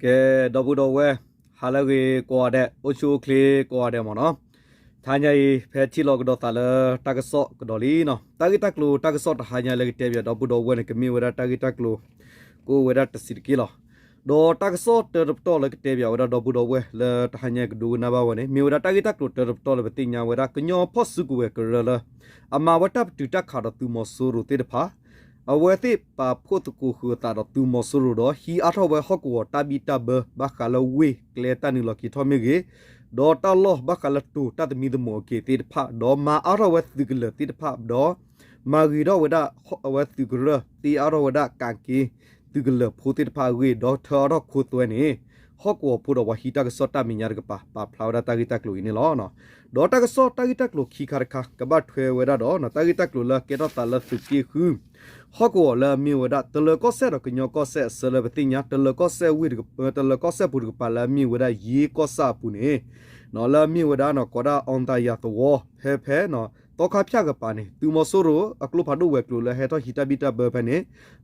ကဲ ဒီပုၢ်ဒီဝဲၢ်, ဟါလၢအဂ့ၤကိးဂၤဒဲး, အိၣ်ဆူၣ်အိၣ်ချ့ကိးဂၤဒဲးမ့ၢ်နီၤ. တဟါညါအံၤ ဖဲထံၣ်လိာ်ကဒီးသးလၢတၢ်ကစီၣ်ကဒီးလံနီၤ. တၢ်ဂ့ၢ်တၢ်ကျိၤတၢ်ကစီၣ်တဟါညါလၢကတဲဘၣ်ဒီပုၢ်ဒီဝဲၢ်န့ၣ် ကမ့ၢ်ဝဲဒၣ်တၢ်ဂ့ၢ်တၢ်ကျိၤ ကအိၣ်ဝဲဒၣ်တဆံးတက့ၢ်လီၤ. ဒီးတၢ်ကစီၣ်တၢတပတီၢ်လၢကတဲဘၣ်ဝဲဒၣ်ဒီပုၢ်ဒီဝဲၢ်လၢတဟါညါကဒိကနၣ်ဘၣ်ဝဲန့ၣ် မ့ၢ်ဝဲဒၣ်တၢ်ဂ့ၢ်တၢ်ကျိၤတၢတပတီၢ်လၢပသ့ၣ်ညါဝဲဒၣ် ကညီဖီၣ်စုကဝဲၤကရၢလၢ အမၤဝဲတၢ်ပတုာ်တၢ်ခးဒီးသုးမီၤစိရိၤသ့ၣ်တဖၣ် အဝဲသ့ၣ်ပာ်ဖှိၣ်သကိးဃုာ်အသးဒီးသုးမီၤစိရိၤဒီး ဟံးအါထီၣ်ဝဲဟီၣ်ကဝီၤတၢ်ဘံၣ်တၢ်ဘၢ ဘၣ်ဃးလၢဝ့ၢ်ကျဲတၢ်နုာ်လီၤက့ၤထီၣ်မ့ၢ်ဂ့ၤ, ဒီးတၢ်လီၢ်ဘၣ်ဃးလၢတိၤတၢ်သမံသမိးအက့ၤသ့ၣ်တဖၣ်, ဒီးမၤအါထီၣ်ဝဲသုးကလၢၤသ့ၣ်တဖၣ်, ဒီးမၤဂ့ၤထီၣ်ဝဲဒၣ် အဝဲသုးကရၢ သ့အါထီၣ်ဝဲဒၣ်ကးက့ သုးကလၢၤဖိသ့ၣ်တဖၣ်အဂ့ၢ် ဒီးထၢအါထီၣ်ခိသွဲန့ၣ် ဟီၣ်ကဝီၤဖိဒီးပှၤဟံးတၢ်ကစီၣ်တၢ်မဲာ်ညါတကပၤ ပာ်ဖျါဝဲဒၣ်တၢ်ဂ့ၢ်တၢ်ကျိၤအံၤန့ၣ်လီၤ. ဒီးတၢ်ကစီၣ်တၢ်ဂ့ၢ်တၢ်ကျိၤခံခါတခါ ကဘၣ်ထွဲဝဲဒၣ်ဒီး တၢ်ဂ့ၢ်တၢ်ကျိၤလၢကဲထီၣ်သးလၢသုးက့ဃု ဟီၣ်ကဝီၤလၢအမ့ၢ်ဝဲဒၣ် တလၢၤကီၢ်စဲၣ်ဒီးကညီကီၢ်စဲၣ်အဆၢလၢပသ့ၣ်ညါ တလၢၤကီၢ်စဲၣ်ဝ့ၢ်တက တလၢၤကီၢ်စဲၣ်ပူၤတကပၤလၢအမ့ၢ်ဝဲဒၣ်ယ့ကီၢ်ဆၣ်အပူၤန့ၣ် လၢအမ့ၢ်ဝဲဒၣ်နီၤ ကိးဒၣ်အီၣ်တၢ်ယၤသဝီ ဖဲဖဲ သီခါဖၠၣ်ကပၤန့ၣ် သုးမီၤစိရိၤအကျိဖးဒိၣ်ဝဲၤကျိၤလၢဟဲထီၣ်ဟံးတၢ်ဘံၣ်တၢ်ဘၢဖဲန့ၣ်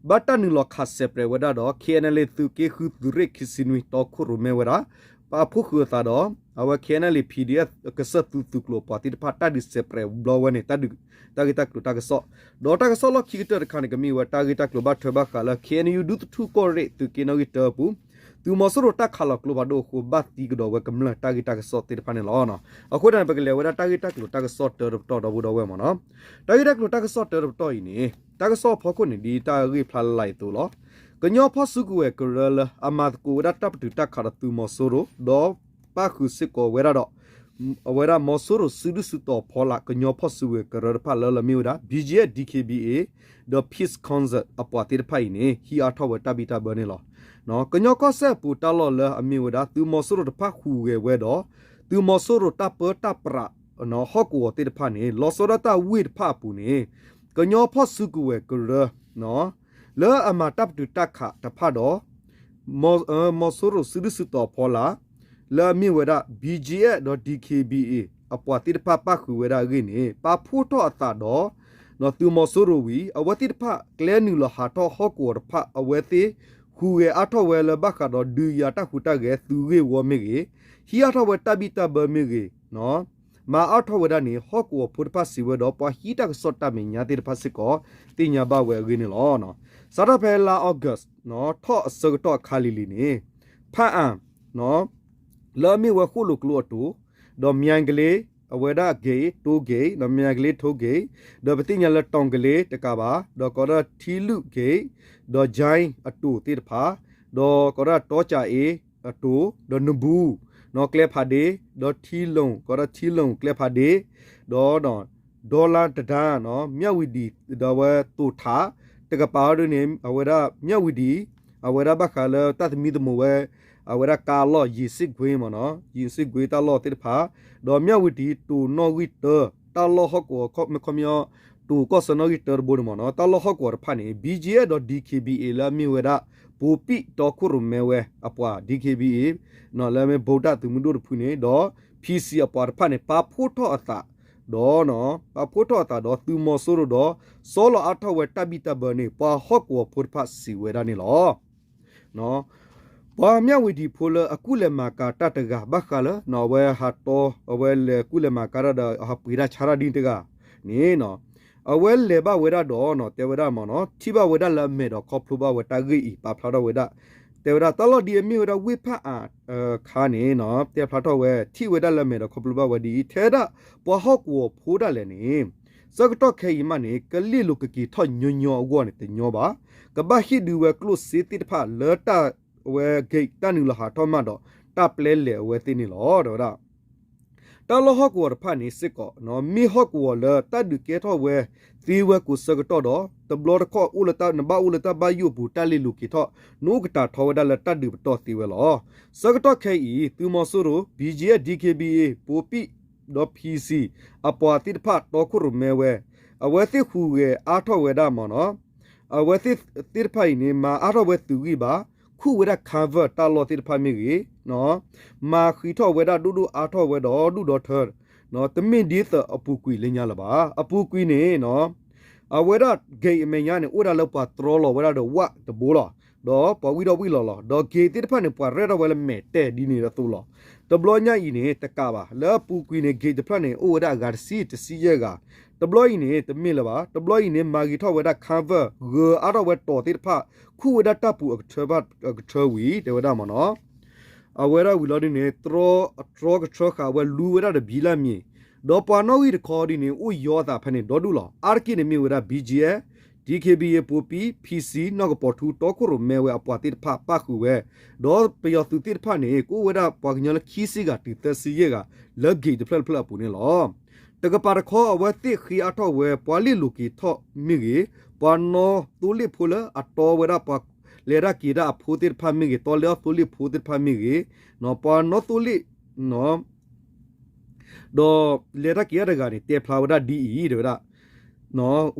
ဘၣ်တၢ်နုာ်လီၤခးစဲးပြဲးဝဲဒၣ်ဒီး ခ့ၣ်အဲၣ်အၣ်လ့ၣ် သုးက့ဃုသုးရ့ၣ်ခံဆံနွံ တီခိၣ်ရိၣ်မဲဝဲဒၣ် ပာ်ဖှိၣ်ဃုာ်အသးဒီး အဝဲ ခ့ၣ်အဲၣ်အၣ်လ့ၣ် PDF ကစၢၢ်သူသုးကျိၤပှၤသ့ၣ်တဖၣ် တၢ်ဒုးစဲးပြဲးဘျီဝဲန့ၣ် တၢ်ဂ့ၢ်တၢ်ကျိၤတၢ်ကစီၣ်, ဒီးတၢ်ကစီၣ်လီၢ်ခံကတၢၢ်တခါန့ၣ် ကမ့ၢ်ဝဲတၢ်ဂ့ၢ်တၢ်ကျိၤဘၣ်ထွဲဘၣ်ဃးလၢ ခ့ၣ်အဲၣ်ယူၣ် ဒူသထူၣ်ကီၢ်ရ့ၣ် သုးက့နီၣ်ဂံၢ်တၢအပူၤ သုးမီၤစိရိၤတၢ်ခးလီၤကျိဖးဒိၣ်အဃိ ဘၣ်သံကဒီးဝဲကမျၢၢ်တၢ်ဂ့ၢ်တၢ်ကစီၣ်သ့ၣ်တဖၣ်န့ၣ်လီၤ. အဃိသတးန့ၣ် ပကလဲၤဝဲဒၣ်တၢ်ဂ့ၢ်တၢ်ကျိၤတၢ်ကစီၣ်တၢတပတီၢ်ဒီပုၢ်ဒီဝဲၢ်မ့ၢ်နီၤ. တၢ်ဂ့ၢ်တၢ်ကျိၤတၢ်ကစီၣ်တၢတပတီၢ်အံၤန့ၣ် တၢ်ကစီၣ်အဖီခိၣ်န့ၣ် ဒ်တၢ်ဂ့ၢ်ဖျါလၢ်လၢ်အသိးလီၤ. ကညီဖီၣ်စုကဝဲၤကရၢလၢအမၤသကိးဝဲဒၣ်တၢ်ပတုာ်တၢ်ခးဒီးသုးမီၤစိရိၤ ဒီးပၣ်ဃုာ်စ့ၢ်ကီးဝဲဒၣ်ဒီး အဝဲဒၣ်မီၤစိရိၤစုဒုၣ်စုတီၤဖီလာ် ကညီဖီၣ်စုကဝဲၤကရၢတဖၣ်လၢလၢမ့ၢ်ဝဲဒၣ် BGF DKBA ဒီး Peace Council အပှၤသ့ၣ်တဖၣ်အံၤန့ၣ် ဟံးအါထီၣ်ဝဲတၢ်ဘံၣ်တၢ်ဘၢန့ၣ်လီၤ. ကညီကီၢ်စဲၣ်အပူၤတၢ်လီၢ်လၢအမ့ၢ်ဝဲဒၣ် သုးမီၤစိရိၤတဖၣ်ဟူးဂဲၤဝဲဒီး သုးမီၤစိရိၤတၢ်ပၢတၢ်ပြး ဟီၣ်ကဝီၤသ့ၣ်တဖၣ်န့ၣ် လီၤဆီဒၣ်တၢ်ဝ့ၢ်တဖၣ်အပူၤန့ၣ် ကညီဖီၣ်စုကဝဲၤကရၢ လၢအမၤတၢ်ပတုာ်တၢ်ခးတဖၣ်ဒီး မီၤစိရိၤစုဒုၣ်စုတီၤဖီလာ် လၢအမ့ၢ်ဝဲဒၣ် BGF ဒီး DKBA အပှၤသ့ၣ်တဖၣ်ပၣ်ဃုာ်ဝဲဒၣ်အဂ့ၢ်န့ၣ် ပာ်ဖှိၣ်ထီၣ်အသးဒီး သုးမီၤစိရိၤဝံၤ အဝဲသ့ၣ်တဖၣ်ကျဲနုာ်လီၤဟးထီၣ်ဟီၣ်ကဝီၤတဖၣ် အဝဲသ့ၣ်ဟူးဂဲၤအါထီၣ်ဝဲလၢဘၣ်ဃးဒီးဒုးယၤတၢ်ဟူးတၢ်ဂဲၤသုးဂ့ၢ်ဝီမ့ၢ်ဂ့ၤ, ဟံးအါထီၣ်ဝဲတၢ်ဘံၣ်တၢ်ဘၢမ့ၢ်ဂ့ၤ မၤအါထီၣ်ဝဲဒၣ်န့ၣ် ဟီၣ်ကဝီၤဖိတဖၣ်စံးဝဲဒီး ပှၤဟံးတၢ်ကစီၣ်တၢ်မဲာ်ညါသ့ၣ်တဖၣ်စ့ၢ်ကီး သ့ၣ်ညါဘၣ်ဝဲအဂ့ၢ်န့ၣ်လီၤ. စးထီၣ်ဖဲလါ August ထီၣ်အဆၢကတီၢ်အခါလံၤလံၤန့ၣ် ဖၣ်အၣ် လၢအမ့ၢ်ဝဲဃိၣ်လိာ်ကျိအတိၤ, ဒီးမၠဲကလ့ အဝဲဒၣ် gate တိ gate ဒီးမၠဲကလ့ တိ gate ဒီးပသ့ၣ်ညါလၢတီၤကလ့တကးဘၣ် ဒီးကိးဒၣ်ထံလုၣ် gate ဒီး ကၠဲ အတိၤသ့ၣ်တဖၣ် ဒီးကိးဒၣ်တီကၠၤအ့အတိၤ ဒီးနဘူ ကျဲဖးဒ့ ဒီးထံလူၣ် ကိးဒၣ်ထံလူၣ်ကျဲဖးဒ့ ဒီး ဒီလါတဒါ မၠၣ်ဝံၤဒံး ဒီးအဝဲတိၤထး တကပၤအီၤဒ်န့ၣ် အဝဲဒၣ်မၠၣ်ဝံၤဒံး အဝဲဒၣ်ဘၣ်ဃးလၢတၢ်သမံသမိးဝဲ အဝဲဒၣ်ကါအလီၢ် ယ့ၤစ့ၣ်ကွ့မ့ၢ်နီၤ ယ့ၤစ့ၣ်ကွ့တၢ်လီၢ်သ့ၣ်တဖၣ် ဒီးမၠၣ်ဝံၤဒံးတိၤနီၣ်ဂံၢ်တၢ တၢ်လီၢ်ဟီၣ်ကဝီၤ မ့ၢ်ခီပညီ တိၤကီၢ်ဆၢနီၣ်ဂံၢ်တၢတဘိန့ၣ်မ့ၢ်နီၤ တၢ်လီၢ်ဟီၣ်ကဝီၤတဖၣ်န့ၣ် BGF ဒီး DKBA လၢအမ့ၢ်ဝဲဒၣ် ပိာ်ပံၣ်တီခိၣ်ရိၣ်မဲဝဲအပှၤ DKBA လၢအမ့ၢ် ဗုဒ္ဓ သုးမုၢ်ဒိၣ်တဖုန့ၣ် ဒီး PC အပှၤတဖၣ်န့ၣ် ပာ်ဖှိၣ်ထီၣ်အသး ဒီး ပာ်ဖှိၣ်ထီၣ်အသးဒီးသုးမီၤစိရိၤဒီး ဆီလီၤအါထီၣ်ဝဲတၢ်ဘံၣ်တၢ်ဘၢန့ၣ် ပှၤဟီၣ်ကဝီၤဖိတဖၣ်စံးဝဲဒၣ်န့ၣ်လီၤ. ပှၤမၠၣ်ဝံၤဒံးဖိလၢအကူၣ်လဲၤမၤကၤတၢ်တဂၤ ဘၣ်ဃးလၢ အဝဲဟးတီ အဝဲလဲၤကူၣ်လဲၤမၤကၤတၢ်ဒီး ဟးပှ့ၤတၢ်ဆါတၢ်ဒ်တဂၤန့ၣ် အဝဲလဲၤဘၣ်ဝဲဒၣ်ဒီး တဲဝဲဒၣ်မ့ၢ်နီၤ ထံၣ်ဘၣ်ဝဲဒၣ်လၢအမဲာ်ဒီးခီဖျိဘၣ်ဝဲတၢ်ဂ့ၢ်အံၤ ပာ်ဖျါထီၣ်ဝဲဒၣ် တဲဝဲဒၣ်တၢ်လီၢ်ဒ်အမ့ၢ်ဝဲဒၣ်ဝ့ၢ်ဖၣ်အၣ်အခါန့ၣ် တဲဖျါထီၣ်ဝဲ ထံၣ်ဝဲဒၣ်လၢအမဲာ်ဒီးခီဖျိဘၣ်ဝဲဒ်အံၤ ထဲဒၣ်ပှၤဟီၣ်ကဝီၤဖိဒၣ်လဲာ်န့ၣ် ဆၢကတီၢ်ခဲအံၤမးန့ၣ် ကလ့ၣ်လိာ်ကက့ၤထီၣ်ညီညီအဂီၢ်န့ၣ် တညီဘၣ်. ကဘၣ်ဟ့ၣ်ဒုးဝဲကျိၣ်စ့သ့ၣ်တဖၣ်လၢတၢ်ဝဲ gate တၢ်နုာ်လီၤဟးထီၣ်မးဒီး တၢ်ပျဲလဲၤအဝဲသ့ၣ်န့ၣ်လီၤ တဲဝဲဒၣ် တၢ်လီၢ်ဟီၣ်ကဝီၤတဖၣ်န့ၣ်စ့ၢ်ကီး မ့ၢ်ဟီၣ်ကဝီၤလၢတၢ်ဒုးကဲထီၣ်ဝဲသ့ဝဲကိးဆၢကတီၢ်ဒီး တဘျီတခီၣ်အိၣ်လၢတၢ် နဘၣ်အိၣ်လၢတၢ်ဘၣ်ယိၣ်အပူၤ တၢ်လ့ၤလိာ်က့ၤထီၣ် နအိၣ်ကတၢ်ထီဝဲဒၣ်လၢတၢ်ဒုးပတီၢ်သ့ဝဲလီၤ. ဆၢကတီၢ်ခဲအံၤ သုးမီၤစိရိၤ BGF DKBA ပိာ်ပံၣ် ဒီး PC အပှၤသ့ၣ်တဖၣ်တီခိၣ်ရိၣ်မဲဝဲ အဝဲသ့ၣ်ဟူးဂဲၤအါထီၣ်ဝဲဒၣ်မ့ၢ်နီၤ အဝဲသ့ၣ်သ့ၣ်တဖၣ်အံၤန့ၣ် မၤအါထီၣ်ဝဲသုးဂံၢ်ဘါ ခူၣ်ဝဲဒၣ် cover တၢ်လီၢ်သ့ၣ်တဖၣ်မ့ၢ်ဂ့ၤ မၤဃံးထီၣ်ဝဲဒၣ်ဒိၣ်ဒိၣ်အါထီၣ်ဝဲဒီးဒူၣ်ဒီထၢ တမ့ၢ်ဒ်သိးအပူၤကွံာ်လၢညါလၢၤဘၣ်. အပူၤကွံာ်န့ၣ် အဝဲဒၣ် gate အမဲာ်ညါန့ၣ် အိၣ်ဝဲဒၣ်လၢပှၤတြီလီၤဝဲဒၣ်ဒီးဝၣ်တဘိလီၤ. ဒီးပှၤဝံၣ်ထီၣ်ဝံၣ်လီၤလီၤ. ဒီး gate သ့ၣ်တဖၣ်န့ၣ် ပှၤရဲၣ်ထီၣ်ဝဲလၢမဲာ်တဲၢ်ဒ်န့ၣ်အသိးလီၤ. တဘျီညါအံၤန့ၣ် တကးဘၣ် လၢအပူၤကွံာ်န့ၣ် gate တဖျၢၣ်န့ၣ် အိၣ်ဝဲဒၣ်အဂၤတဆံ တဆံယဲၢ်ဂၤ. တဘျီအံၤန့ၣ် တမ့ၢ်လၢၤဘၣ်. တဘျီအံၤန့ၣ် မၤဂ့ၤထီၣ်ဝဲဒၣ် cover ဂၢၤအါထီၣ်ဝဲတီၤသ့ၣ်တဖၣ် ခူၣ်ဝဲဒၣ်တၢ်ပူၤအကထၢဘၣ်အကထၢဝံၤ တဲဝဲဒၣ်မ့ၢ်နီၤ. အဝဲဒၣ်ဝံၤလီၤဒ်န့ၣ် တြီကထၢဃာ်ဝဲလူဝဲဒၣ်ဒီးဘံလၢ်မံၤ, ဒီးပှၤနီၣ်ဂံၢ်တခီဒ်န့ၣ် အိၣ်ယီအသးဖဲန့ၣ်ဒီဒူၣ်လီၤ. အါတက့ၢ်န့ၣ်မ့ၢ်ဝဲဒၣ် ဘံကၠံအဲၣ်, ဒံခ့ဘံယ့ ပိပံ, ဖံစံ, နီၢ်ကပီၤထူ, တီခိၣ်ရိၣ်မဲဝဲအပှၤသ့ၣ်တဖၣ်ပၣ်ဃုာ်ဝဲ, ဒီးပယီၤသုးသ့ၣ်တဖၣ်န့ၣ် ကအိၣ်ဝဲဒၣ်ပှၤကညီလၢခံဆံဂၤတုၤသၢဆံယဲၢ်ဂၤ လၢ gate တဖျၢၣ်တဖျၢၣ်အပူၤန့ၣ်လီၤ. တကပၤတခီ အဝဲသ့ၣ်ဃ့အါထီၣ်ဝဲ ပှၤလ့ၣ်လိၤက့ၤထီၣ်မ့ၢ်ဂ့ၤ, ပှၤနီၣ်သိလ့ၣ်ဖိလၢအတီဝဲဒၣ်ပှၤလဲၤတၢ်က့ၤတၢ်အဖိသ့ၣ်တဖၣ်မ့ၢ်ဂ့ၤ, တီလ့ၣ်အီၣ်သိလ့ၣ်ဖိသ့ၣ်တဖၣ်မ့ၢ်ဂ့ၤ, ပှၤနီၣ်သိလ့ၣ် ဒီးလဲၤတၢ်က့ၤတၢ်တဂၤန့ၣ် တဲဖျါဝဲဒၣ်ဒ်အံၤ တဲဝဲဒၣ်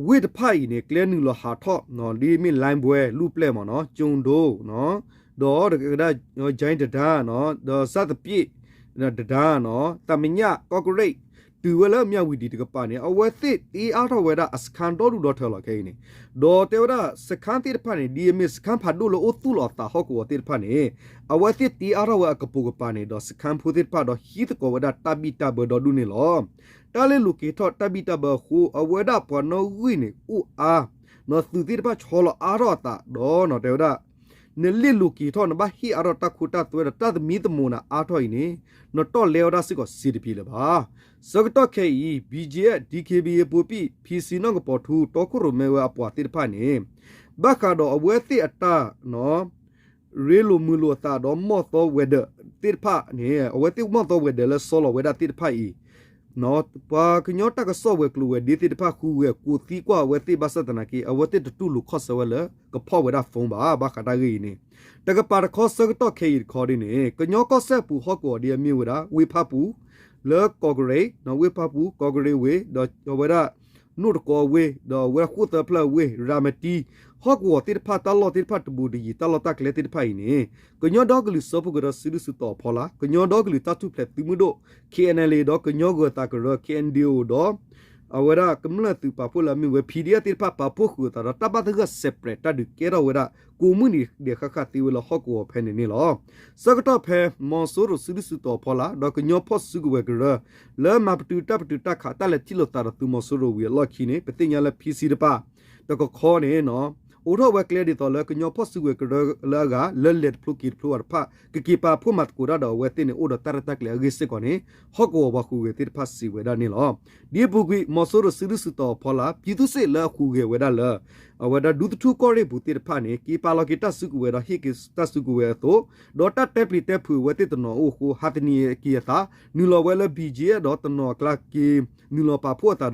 ဝ့ၢ်တဖၣ်အံၤန့ၣ် ကျဲနုာ်လီၤဟးထီၣ် ဒ်မ့ၢ် လိုင်းဘွဲ လူၢ်ပျဲၢ်မ့ၢ်နီၤ ကၠိဒိ ဒီး ကဒါ ကၠဲတဒါ ဒီးစၣ်သပ့ၣ် တဒါ သးမညၣ် ကီၢ်ကရ့ၣ် တုၤဝဲလၢမၠၣ်ဝံၤဒံးတကပၤန့ၣ် အဝဲသ့ၣ်တ့အါထီၣ်ဝဲဒၣ်အစခန်းဒီဒူၣ်ဒီထၢလီၤခဲအံၤန့ၣ်, ဒီးတဲဝဲဒၣ်စခန်းသ့ၣ်တဖၣ်န့ၣ် ဒ်အမ့ၢ်စခန်းဖးဒိၣ်လၢအိၣ်သူၣ်လီၤအသးဟီၣ်ကဝီၤသ့ၣ်တဖၣ်န့ၣ် အဝဲသ့ၣ်တ့အါထီၣ်ဝဲအကပိာ်ကပၤန့ၣ် ဒီးစခန်းဖိသ့ၣ်တဖၣ်ဒီးဟံးသကိးဝဲဒၣ်တၢ်ဘံၣ်တၢ်ဘၢဒီဒူၣ်န့ၣ်လီၤ. တၢ်လ့ၣ်လိၤက့ၤထီၣ်တၢ်ဘံၣ်တၢ်ဘၢအဃိ အဝဲဒၣ်ပှၤနီၣ်ဂံၢ်န့ၣ်အိၣ်အါ နီၢ်သုးသ့ၣ်တဖၣ်ဆီလီၤအါထီၣ်အသးဒီး နီၢ်တဲဝဲဒၣ် နလ့ၣ်လိၤက့ၤထီၣ် နဘၣ်ဟ့ၣ်အါထီၣ်တၢ်ခိတၢ်သွဲဒီးတၢ်သမံသမိးနၤအါထီၣ်အံၤန့ၣ် နတီၢ်လဲအီၤဒၣ်စ့ၢ်ကီးစ့တပံၤလၢၤဘၣ်. ဆၢကတီၢ်ခဲအံၤ ဘံကၠံအဲၣ်, ဒံခ့ဘံယ့ ပိပံ, ဖံစံ နီၢ်ကပီၤထူ တီခိၣ်ရိၣ်မဲဝဲအပှၤသ့ၣ်တဖၣ်န့ၣ် ဘၣ်ဃးဒီးအဝဲသ့ၣ်အတၢ် ရ့လိာ်မုာ်လိာ်အသးဒီးမီၢ်သီဝဲၤဒၢးသ့ၣ်တဖၣ်န့ၣ် အဝဲသ့ၣ်မီၢ်သီဝဲၤဒၢးလၢဆီလီၤဝဲဒၣ်သ့ၣ်တဖၣ်အံၤ ပှၤကညီတၢ်ကစီၣ်ဝဲၤကျိၤဝဲၤဒ့သ့ၣ်တဖၣ်ဃုဂဲၤကိးသံကွၢ်အဝဲသ့ၣ်ဘၣ်ဆၣ်သနာ်က့ အဝဲသ့ၣ်တတူၢ်လိာ်ခီၣ်ဆၢဝဲလၢကဖီၣ်ဝဲဒၣ် phone ဘၣ် ဘၣ်ဃးတၢ်ဂ့ၢ်အံၤန့ၣ် တကပၤတခီဆၢကတီၢ်ခဲအံၤတခီဒ်န့ၣ် ကညီကီၢ်စဲၣ်ပူၤဟီၣ်ကဝီၤဒ်အမ့ၢ်ဝဲဒၣ် ဝ့ၢ်ဖၣ်ပူၤ လၢကီၢ်ကရ့ၣ်, ဝ့ၢ်ဖၣ်ပူၤ ကီၢ်ကရ့ၣ်ဝ့ၢ် ဒီးဝဲဒၣ် နိၣ်တကီဝ့ၢ် ဒီးဝဲဒၣ်ဃိၣ်သၢဖျၢၣ်ဝ့ၢ် ရၤမတံ ဟီၣ်ကဝီၤသ့ၣ်တဖၣ်တၢ်လီၢ်သ့ၣ်တဖၣ်တဘူးတယံၤ တၢ်လီၢ်တၢ်ကျဲသ့ၣ်တဖၣ်အံၤန့ၣ် ကညီဒီကလုာ်စၢဖှိၣ်ကရၢစုဒုၣ်စုတီၤအဖီလာ် ကညီဒီကလုာ်တၢ်ထူၣ်ဖျဲးသုးမုၢ်ဒိၣ် KNLA ဒီးကညီဂၢၤသးကရၢ KNDO ဒီး အဝဲဒၣ်ကမျၢၢ်သုးပာ်ဖှိၣ်လၢအမ့ၢ်ဝဲ PDF သ့ၣ်တဖၣ်ပာ်ဖှိၣ်ဃုာ်အသးဒီး တၢ်ဘၣ်သဂၢၢ်စဲးပြဲးတၢ်ဒုးကဲထီၣ်ဝဲဒၣ် ကိးမုၢ်နံၤဒဲးဃၣ်ဃၣ်သ့ဝဲလၢဟီၣ်ကဝီၤဖဲန့ၣ်န့ၣ်လီၤ. ဆၢကတီၢ်ဖဲ မီၤစိရိၤစုဒုၣ်စုတီၤအဖီလာ် ဒီးကညီဖီၣ်စုကဝဲၤကရၢ လၢမၤပတုာ်တၢ်ပတုာ်တၢ်ခးတၢ်လဲၤထံၣ်လိာ်သးဒီးသုးမီၤစိရိၤဝံၤအလီၢ်ခံန့ၣ် ပသ့ၣ်ညါလၢ ဖံစံတပၤ တကခီန့ၣ် အိးထီၣ်ဝဲကျဲဒ်သိးလၢကညီဖီၣ်စုကဝဲၤကရၢလၢအဂၤ လၢလဲၤတဖျိက့ၤတဖျိဘၣ်တဖၣ် ကက့ၤပာ်ဖှိၣ်မၤသကိးတၢ်ဒီးအဝဲသ့ၣ်န့ၣ် အိၣ်ဒီးတၢ်ရဲၣ်တၢ်ကျဲၤအဂ့ၢ်စ့ၢ်ကီးန့ၣ် ဟီၣ်ကဝီၤပှၤဟူးဂဲၤသ့ၣ်တဖၣ်စံးဝဲဒၣ်န့ၣ်လီၤ. ဒ်အပူၤကွံာ် မီၤစိရိၤစုဒုၣ်စုတီၤအဖီလာ် ပြည်သူ့စစ် လၢအဟူးဂဲၤဝဲဒၣ်လၢ အဝဲဒၣ်ဒူသထူၣ်ကီၢ်ရ့ၣ်ပူၤသ့ၣ်တဖၣ်န့ၣ် က့ၤပာ်လီၤက့ၤတၢ်စုကဝဲၤဒီးဟ့ၣ်က့ၤတၢ်စုကဝဲၤအသိး ဒီးတၢ်တဲပျံၤတဲဖုးအဝဲသ့ၣ်တနီၤအိၣ်အဃိ ဟးသနံးက့ၤအသး နုာ်လီၤဝဲလၢ ဘံၣ်ကၠံအဲၣ် ဒီးတနီၤအကျါက့ၤ နုာ်လီၤပာ်ဖှိၣ်အသး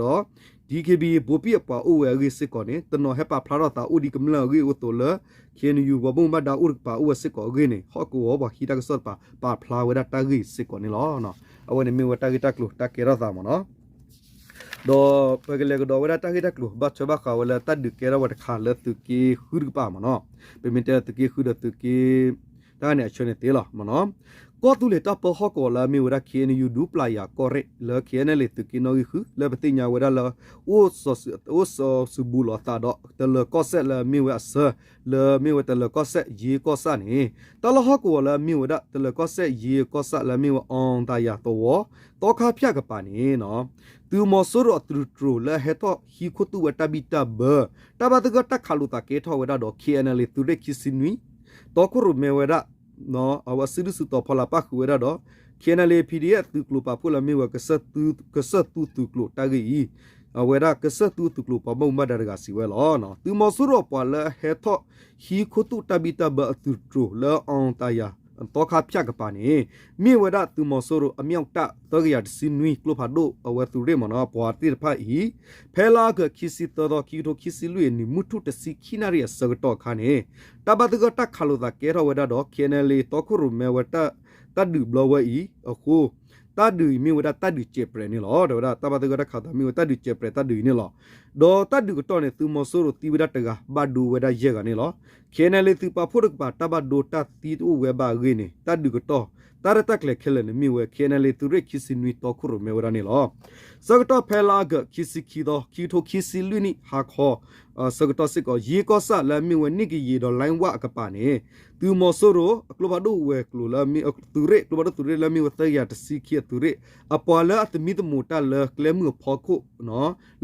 ဒီး ဒံခ့ဘံ ဘိပံၣ်အပှၤအိၣ်ဝဲအဂ့ၢ်စ့ၢ်ကီးန့ၣ် တနီၤဟဲပာ်ဖျါထီၣ်သးအိၣ်ဒ်ကမျၢၢ်အဂ့ၢ်အသိးလၢ ခ့ၣ်အဲၣ်ယူၣ် ပှၤဘၣ်မူဘၣ်ဒါအိၣ်တကပၤအိၣ်ဝဲစ့ၢ်ကီးအဂ့ၢ်န့ၣ် ဟီၣ်ကဝီၤပှၤဟံးတၢ်ကစီၣ်တပၤ ပာ်ဖျါဝဲဒၣ်တၢ်ဂ့ၢ်စ့ၢ်ကီးန့ၣ်လီၤ. အဝဲန့ၣ်မ့ၢ်ဝဲတၢ်ဂ့ၢ်တၢ်ကျိၤတၢ်ကဲထီၣ်သးမ့ၢ်နီၤ. ဒီးပကလဲၤကဒီးဝဲဒၣ်တၢ်ဂ့ၢ်တၢ်ကျိၤ ဘၣ်ထွဲဘၣ်ဃးဝဲလၢတၢ်ဒုးကဲထီၣ်ဝဲတခါလၢသုးက့ဃုတကပၤမ့ၢ်နီၤ. ပမ့ၢ်တဲသုးက့ဃုဒီးသုးက့ တၢ်န့ၣ်အဆၢန့ၣ်သ့လီၤမ့ၢ်နီၤ. ကီၢ်သူလ့ၤတၢ်ပၢဟီၣ်ကဝီၤလၢအမ့ၢ်ဝဲဒၣ် ခ့ၣ်အဲၣ်ယူၣ် ဒူပျၢ်ယၤကီၢ်ရ့ၣ် လၢ ခ့ၣ်အဲၣ်ယူၣ် သုးက့နီၣ်ဂံၢ်ဃု လၢပသ့ၣ်ညါဝဲဒၣ်လၢ အိၣ်စီၤစုၤဘူးလီၤအသးဒီး တလၢၤကီၢ်စဲၣ်လၢအမ့ၢ်ဝဲအဆၢ လၢအမ့ၢ်ဝဲတလၢၤကီၢ်စဲၣ် ယ့ကီၢ်ဆၣ်န့ၣ် တၢ်လီၢ်ဟီၣ်ကဝီၤလၢအမ့ၢ်ဝဲဒၣ် တလၢၤကီၢ်စဲၣ် ယ့ကီၢ်ဆၣ်လၢအမ့ၢ်ဝဲ အီၣ်တၢ်ယၤသဝီ သီခါဖၠၣ်ကပၤန့ၣ် သုးမီၤစိရိၤအသုးတြိၤလၢအဟဲထီၣ်ဟံးခူသူၣ်ဝဲတၢ်ဘံၣ်တၢ်ဘၢ တၢ်ဘၣ်သဂၢၢ်တၢ်ခးလိာ်သးကဲထီၣ်ဝဲဒၣ်ဒီး ခ့ၣ်အဲၣ်ယူၣ် သုးရ့ၣ်ခံဆံနွံ တီခိၣ်ရိၣ်မဲဝဲဒၣ် အဝဲစုဒုၣ်စုတီၤဖီလာ်ပၣ်ဃုာ်ဝဲဒၣ်ဒီး ခ့ၣ်အဲၣ်ယူၣ် PDF သုးကျိၤပာ်ဖှိၣ်လၢအမ့ၢ်ဝဲ ကစၢၢ်သူသုးကျိၤတၢ်ဂ့ၢ်အံၤ အဝဲဒၣ်ကစၢၢ်သူသုးကျိၤပှၤဘၣ်မူဘၣ်ဒါတဂၤစံးဝဲလီၤ. သုးမီၤစိရိၤအပှၤလၢအဟဲထီၣ်ဟံးခူသူၣ်တၢ်ဘံၣ်တၢ်ဘၢအသုးတြိၤလၢအီၣ်တၢ်ယၤသီခါဖၠၣ်ကပၤန့ၣ် မ့ၢ်ဝဲဒၣ်သုးမီၤစိရိၤအမ့ၣ်အီၣ်တၢ်သၢကယၤတဆံနွံကျိဖးဒိၣ်အဝဲသုးရ့ၣ်မ့ၢ်နီၤ အပှၤသ့ၣ်တဖၣ်အံၤ ဖဲလါအီကူးခံဆံသၢသီ ခံကထိခံဆံလွံၢ်အနံၤ မုၢ်ထူၣ်တဆံခံနၣ်ရံၣ်အဆၢကတီၢ်အခါန့ၣ် တၢ်ဘၣ်သဂၢၢ်တၢ်ခးလိာ်သးကဲထီၣ်ဝဲဒၣ်ဒီး ခ့ၣ်အဲၣ်ယူၣ် တီခိၣ်ရိၣ်မဲဝဲ တၢ်ဒုးဘျီဝဲအံၤအဃိ တၢ်ဒုးအံၤမ့ၢ်ဝဲဒၣ်တၢ်ဒုးစဲးပြဲးန့ၣ်လီၤ. တဲဝဲဒၣ် တၢ်ဘၣ်သဂၢၢ်တၢ်ခးလိာ်သးမ့ၢ်ဝဲတၢ်ဒုးစဲးပြဲးတၢ်ဒုးအံၤန့ၣ်လီၤ. ဒီးတၢ်ဒုးကတီၢ်န့ၣ် သုးမီၤစိရိၤသံဝဲဒၣ်တဂၤ ဘၣ်ဒိဝဲဒၣ်ယဲၢ်ဂၤန့ၣ်လီၤ. ခ့ၣ်အဲၣ်ယူၣ် သုးပာ်ဖှိၣ်တကပၤ တၢ်ဘၣ်ဒိတၢ်သံတအိၣ်ဝဲဘၣ်အဂ့ၢ်န့ၣ် တၢ်ဒုးကတီၢ် တၢ်ရဲၣ်တၢ်ကျဲၤခဲလၢာ်န့ၣ်မ့ၢ်ဝဲ ခ့ၣ်အဲၣ်ယူၣ် သုးရ့ၣ်ခံဆံနွံ တီခိၣ်ရိၣ်မဲဝဲဒၣ်န့ၣ်လီၤ. ဆၢကတီၢ်ဖဲလါအီကူး ခံဆံခံသီ ခံကထိခံဆံလွံၢ်နံၣ် ဟါခီ ဆၢကတီၢ်စ့ၢ်ကီး ယ့ကီၢ်ဆၣ်လၢအမ့ၢ်ဝဲန့ၣ်ကယံၤဒီး လၢဝၣ်အကပၤန့ၣ် သုးမီၤစိရိၤ အကျိဖးဒိၣ်ဝဲၤကျိၤလၢ သုးရ့ၣ် ကျိဖးဒိၣ်သုးရ့ၣ်လၢအမ့ၢ်ဝဲသၢကယၤတဆံခံအသုးရ့ၣ် အပှၤလၢအသမံသမိးတၢ်လၢကျဲမုၢ်အဖီခိၣ်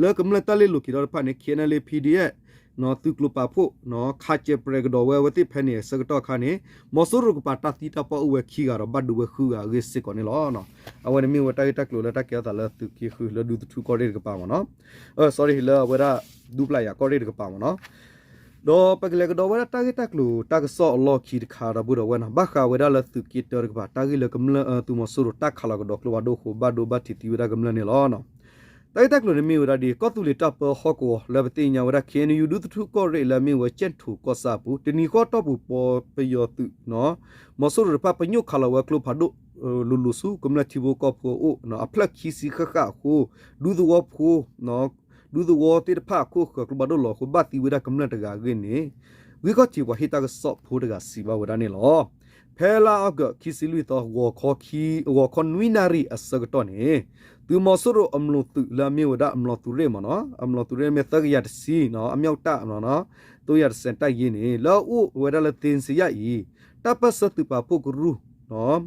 လၢကမျၢၢ်တၢ်လ့ၣ်လိၤက့ၤထီၣ်တဖၣ်န့ၣ် ခ့ၣ်အဲၣ်ယူၣ် ပီၣ်ဒီအ့ၣ် သုးကျိၤပာ်ဖှိၣ် ခးစဲးပြဲးကဒီးဝဲအဝဲသ့ၣ်ဖဲန့ၣ် ဆၢကတီၢ်အခါန့ၣ် မီၤစိရိၤကပၤတၢ်သံတၢ်ပှၢ်အိၣ်ဝဲခံဂၤဒီး ဘၣ်ဒိဝဲဃုဂၤအဂ့ၢ်စ့ၢ်ကီးန့ၣ်လီၤ. အဝဲန့ၣ်မ့ၢ်ဝဲတၢ်ဂ့ၢ်တၢ်ကျိၤလၢတၢ်ကဲထီၣ်သးလၢသုးက့ဃုလၢဒူသထူကီၢ်ရ့ၣ်တကပၤမ့ၢ်နီၤ, စီၤ လၢအဝဲဒၣ် ဒူပျၢ်ယၤကီၢ်ရ့ၣ်တကပၤမ့ၢ်နီၤ. ဒီးပကလဲၤကဒီးဝဲဒၣ်တၢ်ဂ့ၢ်တၢ်ကျိၤတၢ်ကစီၣ်အလီၢ်ခံတခါဒီပုၢ်ဒီဝဲၢ်နီၤ, ဘၣ်ဃးဝဲဒၣ်လၢသုးက့တၢတကပၤ တၢ်ဂ့ၢ်လၢကမျၢၢ် သုးမီၤစိရိၤတၢ်ခးလီၤကဒီးကျိဖးဒိၣ်အဃိ ဘၣ်ဒိဘၣ်ထံးသံဝဲဒၣ်ကမျၢၢ်န့ၣ်လီၤ. တၢ်ဂ့ၢ်တၢ်ကျိၤန့ၣ်မ့ၢ်ဝဲဒၣ်ဒ် ကီၢ်သူလ့ၤတၢ်ပၢဟီၣ်ကဝီၤလၢပသ့ၣ်ညါဝဲဒၣ် ခ့ၣ်အဲၣ်ယူၣ် ဒူသထူကီၢ်ရ့ၣ်လၢအမ့ၢ်ဝဲကၠဲၣ်ထိၣ်ကီၢ်ဆၣ်အပူၤ တနံၤဃီတီၢ်ပူၤ ပပယီၤသုး မီၤစိရိၤတဖၣ် ပညိၣ်ခးလီၤဝဲကျိဖးဒိၣ် လိၤလိၤဆူကမျၢၢ်ထံဖိကီၢ်ဖိအအိၣ် အဖျၢၣ်ခံဆံဃၣ်ဃၣ်အဃိ ဒူသဝီဖိ ဒူသဝီသ့ၣ်တဖၣ်အခိၣ်ဃၢၤကျိဖးဒိၣ်လီၤအဃိ ဘၣ်သံဝဲဒၣ်ကမျၢၢ်တဂၤအဂ့ၢ်န့ၣ် ဂံၢ်ခီၣ်ထံးပှၤဟ့ၣ်တၢ်ကစီၣ်ဖိတဂၤစံးဘၣ်ဝဲဒၣ်န့ၣ်လီၤ. ဖဲလါအီကူး ခံဆံလွံၢ်သီ ဂီၤခီနွံနၣ်ရံၣ်အဆၢကတီၢ်န့ၣ် သုးမီၤစိရိၤအမျိာ်သုးလၢအမ့ၢ်ဝဲဒၣ်အမျိာ်သုးရ့ၣ်မ့ၢ်နီၤ, အမျိာ်သုးရ့ၣ်မ့ၢ်သၢကယၤတဆံ အမြောက်တပ် သုံးရာတစ်ဆယ် တပ်ရင်းန့ၣ် လၢအအိၣ်ဝဲဒၣ်လၢ သင်္ဇယ အံၤ တၢ်ပၢၢ်ဆၢသုးပာ်ဖှိၣ်ကရူၢ်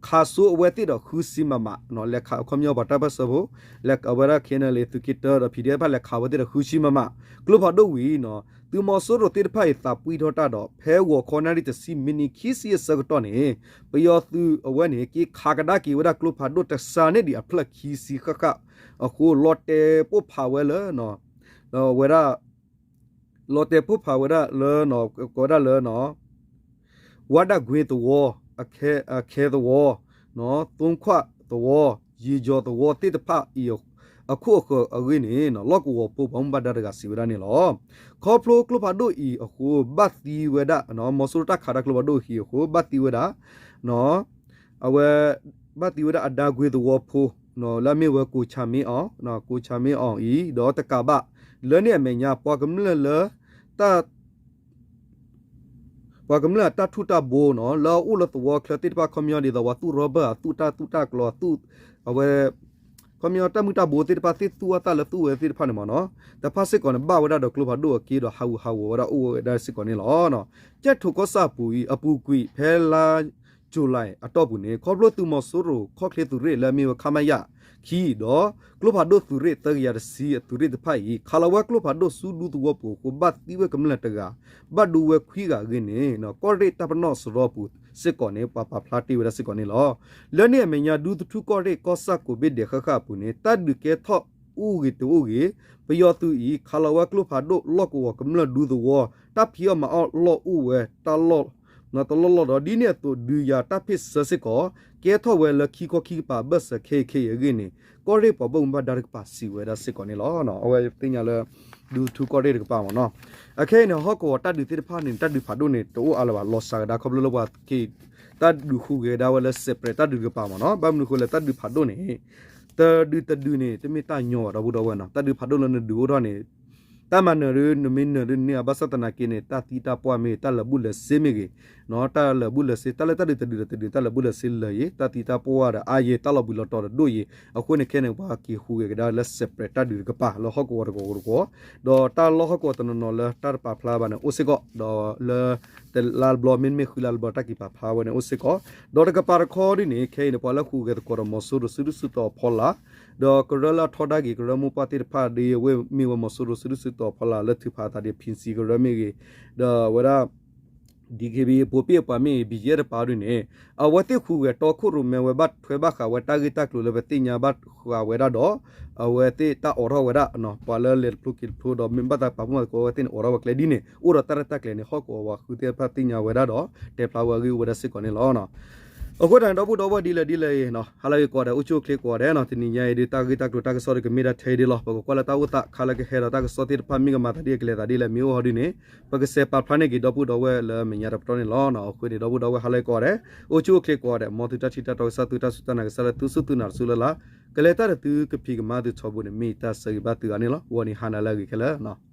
ခးစိအဝဲသ့ၣ်ဒီးဃုဆံမမ, လဲၤခးခီပညီပှၤတၢ်ပၢၢ်ဆၢဖိ လဲၤအဝဲဒၣ် ခ့ၣ်အဲၣ်ယူၣ် သုးက့တၢဒီး ဖံးဒ့ၣ်တဖၣ် လဲၤခးဝဲသ့ၣ်ဒီးဃုဆံမမ, ကျိဖးဒိၣ်ဝံၤ သုးမီၤစိရိၤသ့ၣ်တဖၣ်အံၤ သးပှံၢ်ထီၣ်တၢ်ဒီး ဖဲဂီၤခီနၣ်ရံၣ်တဆံ မံးနံးခံဆံအဆၢကတီၢ်န့ၣ် ပယီၤသုးအဝဲန့ၣ် က့ၤခးကဒါက့ၤဝဲဒၣ်ကျိဖးဒိၣ်တစှၤန့ၢ်ဒံးအဖျၢၣ်ခံဆံဃၣ်ဃၣ်အဃိ လီၤတဲာ်ပိၢ်ဖးဝဲလၢ ဝဲဒၣ် လီၤတဲာ်ပိၢ်ဖးဝဲဒၣ်လၢ ကိးဝဲဒၣ်လၢ ဝါဒၣ်ကွ့သဝီ, အခဲသဝီ, သိခွသဝီ, ယံာ်ကၠီၤသဝီသ့ၣ်တဖၣ်အံၤ အခိၣ်အဃၢၤအဂ့ၢ်န့ၣ် လီၢ်ကဝီၤဖိပှၤမူဘၣ်ဒါတဂၤစံးဝဲဒၣ်န့ၣ်လီၤ. ခီဖျိကျိဖးဒိၣ်အံၤအဃိ ဘၣ်သံဝဲဒၣ် မီၤစိရိၤတၢ်ခးတၢ်ကျိဖးဒိၣ်အံၤအဃိ ဘၣ်သံဝဲဒၣ် အဝဲ ဘၣ်သံဝဲဒၣ်အဒါကွ့သဝီဖိ လၢအမ့ၢ်ဝဲ ကိဆၣ်မ့အီၣ်, ကိဆၣ်မ့အီၣ်အံၤ ဒီးတကးဘၣ် လၢန့ၣ်အမဲာ်ညါ ပှၤကမျၢၢ်လၢ ပှၤကမျၢၢ်အတၢ်ထူၣ်တၢ်ဘိနီၤ လၢအအိၣ်လၢသဝီချၢသ့ၣ်တဖၣ် ခီပညီဒ်သိး ပှၤသူၣ်ရီဘၢၣ် အသူၣ်တၢ်သူၣ်တၢ်ကျီၤ အဝဲ ခီပညီတၢ်မုၢ်တၢ်ဘိသ့ၣ်တဖၣ် သ့ၣ်သူၣ်အသးလၢသူၣ်ဝဲသ့ၣ်တဖၣ်န့ၣ်မ့ၢ်နီၤ တဖၣ်စ့ၢ်ကီးန့ၣ် ဘၣ်ဝဲဒၣ်ဒီးကျိဖးဒိၣ်အက့ဒီး ဟးဂူာ်ဟးဂီၤဝဲဒၣ်အိၣ်ဝဲဒၣ်စ့ၢ်ကီးန့ၣ်လီၤ. ကၠဲၣ်ထိၣ်ကီၢ်ဆၣ်အပူၤအံၤ အပူၤကွံာ် ဖဲလါ July အတီၢ်ပူၤန့ၣ် ခီဖျိသုးမီၤစိရိၤ ခီၣ်ချ့သုးရ့ၣ်လၢအမ့ၢ်ဝဲ ခမရ ခံ ဒီး ကျိဖးဒိၣ်သုးရ့ၣ် သၢကယၤတဆံ အသုးရ့ၣ်တဖၣ်အံၤ ခးလီၤဝဲကျိဖးဒိၣ်ဆူဒူသဝီပူၤအဃိ ဘၣ်သံဝဲကမျၢၢ်တဂၤ ဘၣ်ဒိဝဲခွံဂၤအဂ့ၢ်န့ၣ် ကီၢ်ရ့ၣ်တၢ်ပနီၣ်စရီပူၤစ့ၢ်ကီးန့ၣ် ပှၤပာ်ဖျါတ့ၢ်ဝဲဒၣ်စ့ၢ်ကီးန့ၣ်လီၤ. လၢန့ၣ်အမဲာ်ညါ ဒူသထူကီၢ်ရ့ၣ် ကီၢ်ဆၣ်ကိးဘ့ၣ်ဒဲးဃၣ်ဃၣ်အပူၤန့ၣ် တၢ်ဒုးကဲထီၣ်အိၣ်ဂ့ၤတအိၣ်ဂ့ၤ ပယီၤသုးအံၤ ခးလီၤဝဲကျိဖးဒိၣ်လီၢ်ကဝီၤကမျၢၢ်ဒူသဝီ တၢ်ဖံးအီၣ်မၤအီၣ်လီၢ်အိၣ်ဝဲတၢ်လီၢ် တလီၢ်လီၢ်ဒီး ဒ်န့ၣ်အသိး ဒုးယၤတၢ်ဖ့ၣ်ဆၢစ့ၢ်ကီး ကဲထီၣ်ဝဲလၢခံခီခံကပၤဘၢၣ်စၢၤခဲအံၤခဲအံၤအဂ့ၢ်န့ၣ် ကီၢ်ရ့ၣ်ပှၤဘၣ်မူဘၣ်ဒါတကပၤစံးဝဲဒၣ်စ့ၢ်ကီးန့ၣ်လီၤ. အဝဲသ့ၣ်ညါလၢ ဒူသထူကီၢ်ရ့ၣ်တကပၤမ့ၢ်နီၤ. အခဲအံၤန့ၣ် ဟီၣ်ကဝီၤတၢ်ဒုးသ့ၣ်တဖၣ်န့ၣ် တၢ်ဒုးဖးဒိၣ်န့ၣ် တအိၣ်အါလၢၤဘၣ် လီၤစှၤကဒါ ခီဖျိလၢပှၤက့ၤ တၢ်ဒုးဟူးဂဲၤကဒါဝဲလၢ separate တၢ်ဒုးတကပၤမ့ၢ်နီၤ. ဘၣ်မနုၤအဃိလဲၣ် တၢ်ဒုးဖးဒိၣ်န့ၣ် တဒုတဒုန့ၣ် တမ့ၢ်တၢ်ညီဘၣ် ဒီပုၢ်ဒီဝဲၢ်နီၤ. တၢ်ဒုးဖးဒိၣ်လၢနဒုးအိၣ်ထီၣ်န့ၣ် တၢ်မၤနၢၤဒုး နမ့ၢ်နၢၤဒုးန့ၣ် ဘၣ်ဆၣ်သနာ်က့န့ၣ် တၢ်သံတၢ်ပှၢ်မ့ၢ်ဂ့ၤ တၢ်လၢာ်ဘူၣ်လၢာ်စ့မ့ၢ်ဂ့ၤ တၢ်လၢာ်ဘူၣ်လၢာ်စ့ တၢ်လၢတၢ်ဒုးတဒုဒီးတဒု တၢ်လၢာ်ဘူၣ်လၢာ်စ့လၢာ်ယံၤ တၢ်သံတၢ်ပှၢ်ဒီးအါယံၤ တၢ်လီၤဘှံးလီၤတီၤဒီးဒိၣ်ယံၤ အဃိန့ၣ်ခဲန့ၣ် ပှၤက့ၤဟူးဂဲၤကဒါလၢ separate တၢ်ဒုးတကပၤ လၢဟီၣ်ကဝီၤတကဝီၤတကဝီၤ ဒီးတၢ်လီၢ်ဟီၣ်ကဝီၤတနီၤနီၤလၢတၢ်တပာ်ဖျါဘၣ်န့ၣ် အိၣ်စ့ၢ်ကီး ဒီးလၢ တလါတဘျီ မ့တမ့ၢ်ဃုလါတဘျီ တၢ်က့ၤပာ်ဖျါဝဲန့ၣ် အိၣ်စ့ၢ်ကီး ဒီးတကပၤတခီဒ်န့ၣ် ခဲအံၤန့ၣ် ပှၤလၢဟူးဂဲၤသကိးဒီးမီၤစိရိၤစုဒုၣ်စုတီၤအဖီလာ် ဒီးကရၢလၢအထီဒါက့ၤ ကရၢမိၢ်ပှၢ်သ့ၣ်တဖၣ်ဒ်အဝဲမ့ၢ်ဝဲမီၤစိရိၤစုဒုၣ်စုတီၤအဖီလာ် လၢထုးဖးအသးဒ် ဖံစံကရၢမ့ၢ်ဂ့ၤ ဒီးဝဲဒၣ် DKBA ပိာ်ပ့ၣ်အပှၤမ့ၢ်ဂ့ၤ ဘံၣ်ယဲၢ်တပၤဒ်န့ၣ် အဝဲသ့ၣ်ဟူးဂဲၤတီခိၣ်ရိၣ်မဲဝဲဘၣ်ထွဲဘၣ်ဃးဝဲတၢ်ဂ့ၢ်တၢ်ကျိၤလၢပသ့ၣ်ညါဘၣ်ဃးဝဲဒၣ်ဒီး အဝဲသ့ၣ်တၢ်အိးထီၣ်ဝဲဒၣ် ပှၤလၢလဲၤတဖျိက့ၤတဖျိဒီးမ့ၢ်ဘၣ်သးပာ်ဖှိၣ်မၤသကိးဝဲသ့ၣ်န့ၣ် အိးထီၣ်ဝဲတၢ်ရဲၣ်တၢ်ကျဲၤန့ၣ် ဟီၣ်ကဝီၤပှၤဃုသ့ၣ်တဖၣ်သ့ၣ်ညါဝဲဒၣ်ဒီး တဲဖျါဝဲအဂ့ၢ်အိၣ်ဝဲဒၣ်စ့ၢ်ကီးန့ၣ်လီၤ. အဃိသတးန့ၣ် ဒီပုၢ်ဒီဝဲၢ်ဒ်လဲၣ်ဒ်လဲၣ်အံၤ ဟါလၢအဂ့ၤကိးဂၤဒဲး အိၣ်ဆူၣ်အိၣ်ချ့ကိးဂၤဒဲးနီၤ, တနံၤညါအံၤဒုး တၢ်ဂ့ၢ်တၢ်ကျိၤတၢ်ကစီၣ်ဒီးကမ့ၢ်ဒၣ်ထဲအံၤဒ်လီၤ. ပကကွၢ်လၢတၢ်အိၣ်သးခါလၢကဟဲဒီးတၢ်ကစီၣ်သ့ၣ်တဖၣ် မ့ၢ်ကမၤသးဒ်အကလဲၤသးဒ်လဲၣ် မ့ၢ်အိၣ်ဟီဒုန့ၣ် ပကစဲးပာ်ဖျါန့ၢ်က့ၤဒီပုၢ်ဒီဝဲၢ်လၢမဲာ်ညါတပတီၢ်န့ၣ်လီၤ. အဃိန့ၣ် ဒီပုၢ်ဒီဝဲၢ်ဟါလၢအဂ့ၤကိးဂၤဒဲး အိၣ်ဆူၣ်အိၣ်ချ့ကိးဂၤဒဲး မ်သုတၢ်ထံၣ်တၢ်တီကစၢ် သုတၢ်စူၢ်တၢ်နာ်ကစၢ်လၢသုစူၢ်သုနာ်တစူၢ်လၢ်လၢ် ကလဲၤတၢ်ဒီးသုကဖံးကမၤသုထီဘိန့ၣ် မ့ၢ်တၢ်ဆၢဂ့ၤဘၣ်သုဂၤန့ၣ်လီၤ. ဂီၤနံၤဟါနၤလၢအဂ့ၤခဲလၢာ်